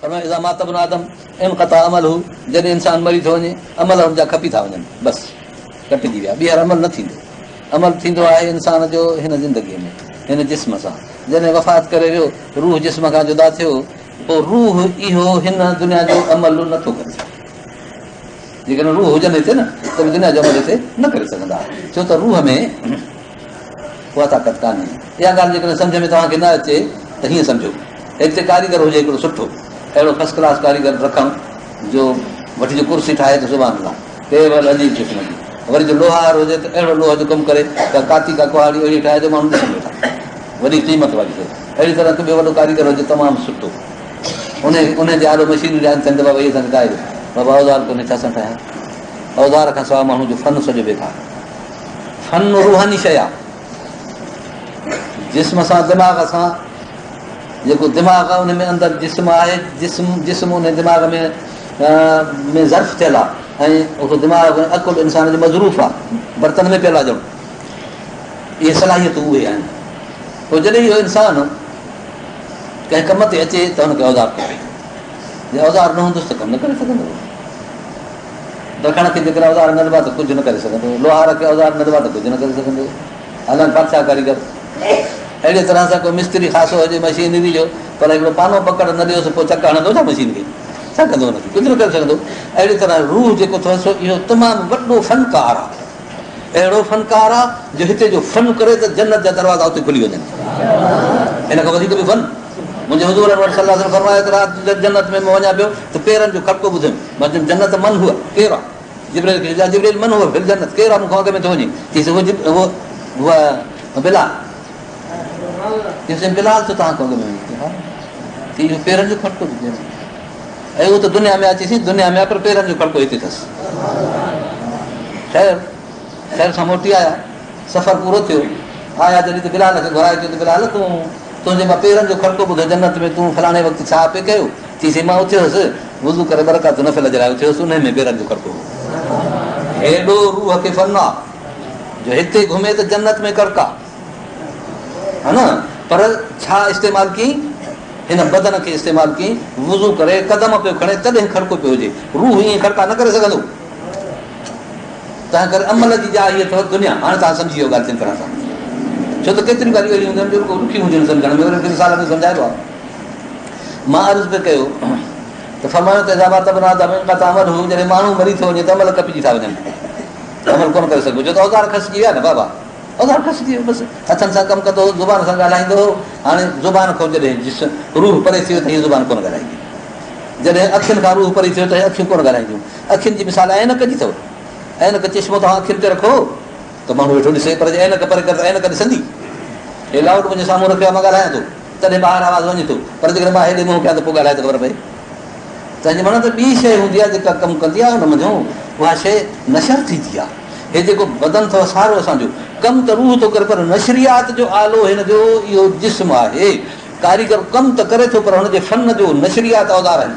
فرمايو اذا مات ابن آدم انقطع عمله جڏهن انسان مري ٿو وڃي عمل هن جا کپي ٿا وڃن بس ڪٽجي ويا ٻيهر عمل نه ٿيندو عمل ٿيندو آهي انسان جو هن زندگي ۾ هن جسم سان جڏهن وفات ڪري ويو روح جسم کان جدا ٿيو پوء روح اهو هن دنيا جو عمل نٿو ڪري سگهي جيڪڏهن روح هجن هتي نه ته به دنيا جو عمل هتي نه ڪري سگهندا ڇو ته روح ۾ اها طاقت ڪانهي. اها ڳالهه جيڪڏهن سمجهه ۾ توهان کي نه اچي ته هيئن سمجهو، هتي ڪاريگر هجي هڪڙو سٺو، اهڙو فرسٽ ڪلاس ڪاريگر رکڻ جو وٺي جو ڪرسي ٺاهي ته سبحان الله ٽيبل عجيب قسم جي، وري جو لوهار هجي ته اهڙو لوهه جو ڪم ڪري ڪا ڪاتي ڪا ڪهاڙي اهڙي ٺاهي جو ماڻهو ڏسن ويٺا وڏي قيمت واري شيء. اهڙي طرح هڪ ٻيو وڏو ڪاريگر هجي تمام سٺو انهي انهي جي آڏو مشينري آڻي ٿين ته بابا هي اسان کي ٺاهي ڏيو. بابا اوزار ڪونهي ڇا سان ٺاهيان؟ اوزار کان سواء ماڻهو جو فن سڄو بيڪار. فن روحاني شيء آهي. جسم سان دماغ سان جيڪو دماغ آهي ان ۾ اندر جسم آهي جسم جسم ان دماغ ۾ ۾ ظرف ٿيل آهي ۽ اهو دماغ ۽ عقل انسان جو مظروف آهي برتن ۾ پيل آهي ڄڻ اهي صلاحيتون اهي آهن پوء جڏهن اهو انسان ڪنهن ڪم تي اچي ته هن کي اوزار کپي جي اوزار نه هوندس ته ڪم نه ڪري سگهندو ڊکڻ کي جيڪڏهن اوزار نه ڏبا ته ڪجهه نه ڪري سگهندو، لوهار کي اوزار نه ڏبا ته ڪجهه نه ڪري سگهندو، حالانڪ بادشاهه ڪاريگر. اهڙيء طرح سان ڪو مستري خاصو هجي مشينري جو، پر هڪڙو پانو پڪڙ نه ڏيوس پوء چڪ هڻندو ڇا مشين کي؟ ڇا ڪندو ان کي؟ ڪجهه نه ڪري سگهندو. اهڙيء طرح روح جيڪو اٿس سو اهو تمام وڏو فنڪار آهي. اهڙو فنڪار آهي جو هتي جو فن ڪري ته جنت جا دروازا اتي کلي وڃن. ان کان وڌيڪ به فن؟ منهنجي حضور انور صلي الله عليه وسلم فرمايو ته رات جو جنت ۾ مان وڃان پيو ته پيرن جو کڙڪو ٻڌم. مان چيم جنت من هو ڪير آ؟ جبرئيل کي چيو جبرئيل من هو في الجنت ڪير آ مون کان اڳ ۾ ٿو وڃي؟ چيس هو جب هو هو بلال چيس بلال ٿو توهان کان اڳ ۾ وڃي ها چي اهو پيرن جو کڙڪو ٿو چئي ۽ اهو ته دنيا ۾ اچي سي دنيا ۾ پر پيرن جو کڙڪو هتي اٿس خير خير سان موٽي آيا سفر پورو ٿيو آيا جڏهن ته بلال کي گهرائي چيو ته بلال تون تنهنجي مان پيرن جو کڙڪو ٻڌو جنت ۾ تون فلاڻي وقت ڇا پئي ڪيو چيس مان اٿيو هوس، وضو ڪري ٻه رڪعتون نفل جي لاء اٿيو هوس، انهي ۾ پيرن جو کڙڪو هو. هيڏو روح کي فن آ جو هتي گهمي ته جنت ۾ ڪڙڪا ها نه پر ڇا استعمال ڪيائين؟ هن بدن کي استعمال ڪيائين، وضو ڪري قدم پيو کڻي تڏهن کڙڪو پيو هجي. روح ائين کڙڪا نه ڪري سگهندو. تنهن ڪري عمل جي جاء هيء اٿو دنيا. هاڻي توهان سمجهي ويو ڳالهه چڱي طرح سان. ڇو ته ڪيتريون ڳالهيون اهڙيون هونديون آهن جو رڳو ڏکيون هونديون آهن سمجهڻ ۾ وري ان کي مثال ۾ سمجهائبو آهي. مان عرض پئي ڪيو ته فرمايو ته اذا مات ابن آدم انقطع عمله جڏهن ماڻهو مري ٿو وڃي ته عمل ڪپجي ٿا وڃن عمل ڪونه ڪري سگهبو ڇو ته اوزار کسجي ويا نه بابا اوزار کسجي ويو بس هٿن سان ڪم ڪندو هو زبان سان ڳالهائيندو هو هاڻي زبان کان جڏهن جسم روح پري ٿي ويو ته هي زبان ڪونه ڳالهائيندي جڏهن اکين کان روح پري ٿيو ته هي اکيون ڪونه ڳالهائينديون اکين جي مثال عينڪ جي اٿو عينڪ چشمو توهان اکين تي رکو ته ماڻهو ويٺو ڏسي پر جي عينڪ پري ڪر ته عينڪ ڏسندي هي لائوڊ منهنجي سامهون رکيو آهي مان ڳالهايان ٿو تڏهن ٻاهر آواز وڃي ٿو، پر جيڪڏهن مان هيڏي منهن ڪيان ته پوء ڳالهائي ته خبر پئي. تنهن جي معنيٰ ته ٻي شيء هوندي آهي جيڪا ڪم ڪندي آهي ان منجهون اها شيء نشر ٿيندي آهي. هي جيڪو بدن اٿو سارو اسان جو، ڪم ته روح ٿو ڪري پر نشريات جو آلو هن جو اهو جسم آهي. ڪاريگر ڪم ته ڪري ٿو پر هن جي فن جو نشريات اوزار آهن.